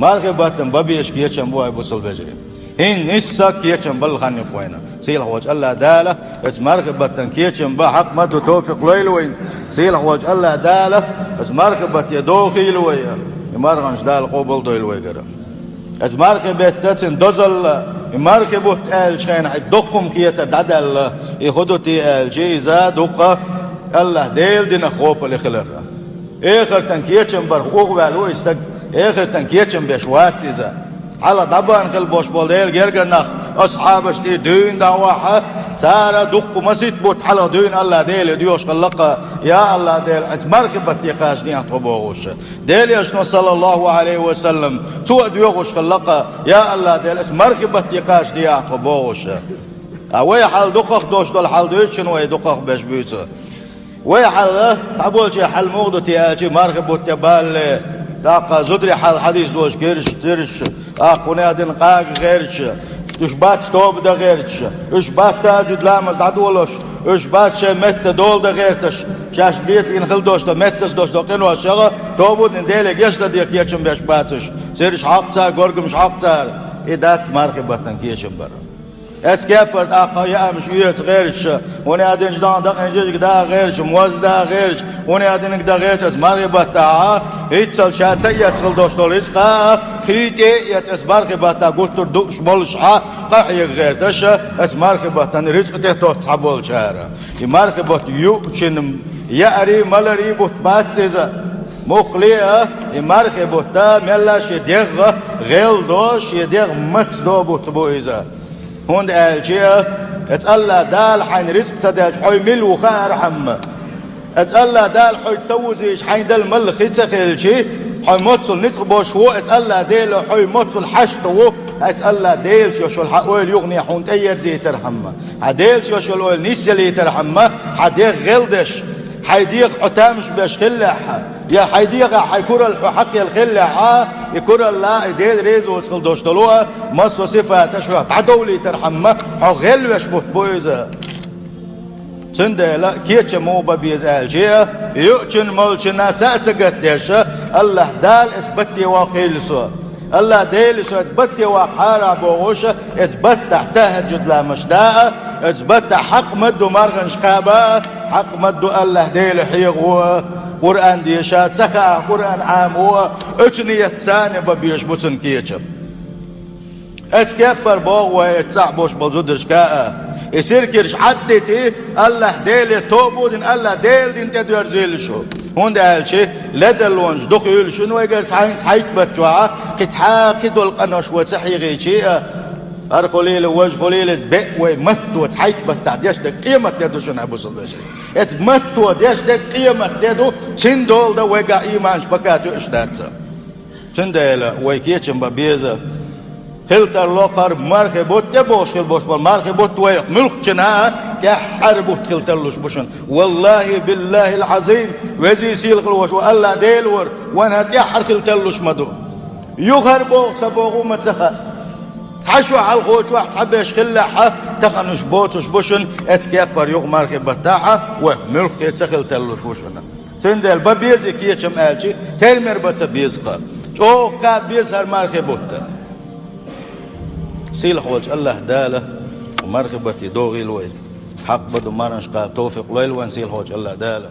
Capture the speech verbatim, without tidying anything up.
Мархий баттан бан безаш кечам бу вай, бусалба вежарий. ХӀинца нийсса кечам бала хан ю-кх вайна. Сийлахьволчу АллахӀ Дала оцу мархий баттан кечам бан хьакъ ма ду, товфикъ лойла вайна. Сийлахьволчу АллахӀ Дала оцу мархий батте дохийла вай. И марханаш Дала къобалдойла вайгара. Оцу мархий беттан цуьнан дозалла, и мархий бутт аьллачу хенахь и доккха хетар дӀадаьлла, и хӀун ду те аьлча, иза дуккха АллахӀ Делан динах гӀопале хиларна. Эхартан кечам барх ухаваьлла ву и стаг, эхартан кечам беш вац иза. Хьалха дӀабахана хилла болуш болу Делан гергара нах, асхьабаш тӀе дуьйна дӀа а вахьа, цара дуккха масийтта бутт хьалха дуьйна АллахӀ Деле доьхуш хилла-кх: «Я АллахӀ Дела, оцу мархий батте кхачадехьа тхо», бохуш. Делан Элчано, саллаллахӀу Ӏалайхи ва саллам, цо а доьхуш хилла-кх: «Я АллахӀ Дела, оцу мархий батте кхачадехьа тхо», бохуш. Ткъа вай хьал дукхах долуш долу хьал дуьйцу шуна, вай дукхах беш буьйцу. Вай хьал, цхьаболчийн хьал муха ду те аьлча, мархий бутт тӀе балале, тӀаккха зударий хьал хьадийца долуш гирзаш, зирзаш, тӀаккха хӀунда аьлла къага гӀерташ, уьш бац тоба дан гӀерташ, уьш бац тахӀажжуд ламаз дӀадолош, уьш бац шайн метта дола дан гӀерташ, шаьш летийна хилла долуш долу, меттаца долуш долу къинош яха, тоба а дина, Деле гечдан ден кечам беш бац уьш. Зирзаш хьокху цара, горгамаш хьокху цара. И дац мархий баттан кечам бар. Оцу кепара тӀаккха яамаш оьцу гӀерташ, хӀунда аьлла динчу дагахь дакъийна жижиг да гӀерташ, моз да гӀерташ, хӀунда аьлла динарг дан гӀерташ, оцу мархий баттахь, хӀинццалц ша ца эцна хилла долуш долу рицкъа а, кхин тӀе а эцна, оцу мархий баттахь гуттар а дууш молуш хьа, къахьега гӀерташ, оцу мархий баттан рицкъа тӀе тотту цхьаболчара. И мархий бутт юучун яарий, маларий бутт бац иза. Муххале а, и мархий бутт а мелла а шен дегӀ гӀелдо, шен дегӀ мацдо бутт бу иза. ХӀунда аьлча, оцу АллахӀ Дала хьайна рицкъа ца делча, хьо мила ву хаархьама. Оцу АллахӀ Дала хьоьга ца вузийча, хьайна дала мала хи ца хилча, хьо моццул ницкъ болуш ву, оцу АллахӀ Дела хьо моццул хьашт ву, оцу АллахӀ Делаца йолуш йолу хьан ойла юхане хьуна тӀеерзийтархьама, хьан Делаца йолуш йолу ойла нисъялийтархьама, хьан дегӀ гӀелдеш, хьайн дегӀах хьо тамаш беш хиллехь, я хьайн дегӀах хьайн куралла хьо хьакхелла хиллехь, и куралла, и Дела реза воцург хила долуш долу а, массо а сифаташ хьох дӀадовлийтархьама, хьо гӀелвеш бутт бу иза. Цундела кечам муха бан беза аьлча, юучун, молчунна са а ца гатдеш, АллахӀ Дала оцу батте воккхийла со. АллахӀ Дела, со оцу батте ваккхахьара бохуш, оцу баттахь тахӀажжуд ламазаш да а, оцу баттахь хьакъ ма ду марханаш кхаба а, хьакъ ма ду АллахӀ Дела хьехаво а, Къуръан деша а, ца хаахь Къуръан Ӏамаво а, оцу ниятца царна бан безаш бу цунна кечам. Оцу кеппара боху вай оцу цӀахь болуш болу зударшка а. И сиркирш Ӏаддитий, АллахӀ Деле тоба а дина, АллахӀ Делан дин тӀедоьрзийла шу. ХӀунда аьлча ледарлонаш дукха юьйлуш шуна вайгара цхьа-, цхьайтта баттахь чохь, кхин цхьа кхидолу къинош вай ца хьийхийча а, хӀара хуьлийла, важа хуьлийла, иза беа вай матто цхьайтта баттахь деш дерг къематде ду шуна, бусалба вежарий. Оцу матто деш дерг къематде ду, цундела дан вайгахь ийманаш бакъ тоьуш дац. Цундела вай кечам бан беза. Хила тарло хӀара мархи бутт тӀе бохуш хила болуш болу мархи бутт вайх муьлххачунна а тӀаьххьара бутт хила тарлуш бу шуна. Валлахи, биллахил Ӏазим, везий сийлахь волуш ву АллахӀ Дела вара, вайна хӀара тӀаьххьара хила тарлуш ма ду. Юхара боху ца боху ма ца хаьа. Цхьа шо хьалхочохь цхьа беш хиллехь, тахана уьш боцуш бу шуна, оцу кеппара юха мархи баттахь вайх муьлххе ца хила тарлуш ву шуна. Цундела бан беза кечам аьлча, термер бан ца беза-кх. ЧӀогӀа кхаба беза хӀара мархи бутт. Сийлахь волчу АллахӀ Дала мархи батте дохийла вай. Хьакъ бан ду марханаш кхаба товфикъ лойла вайн сийлахь волчу АллахӀ Дала.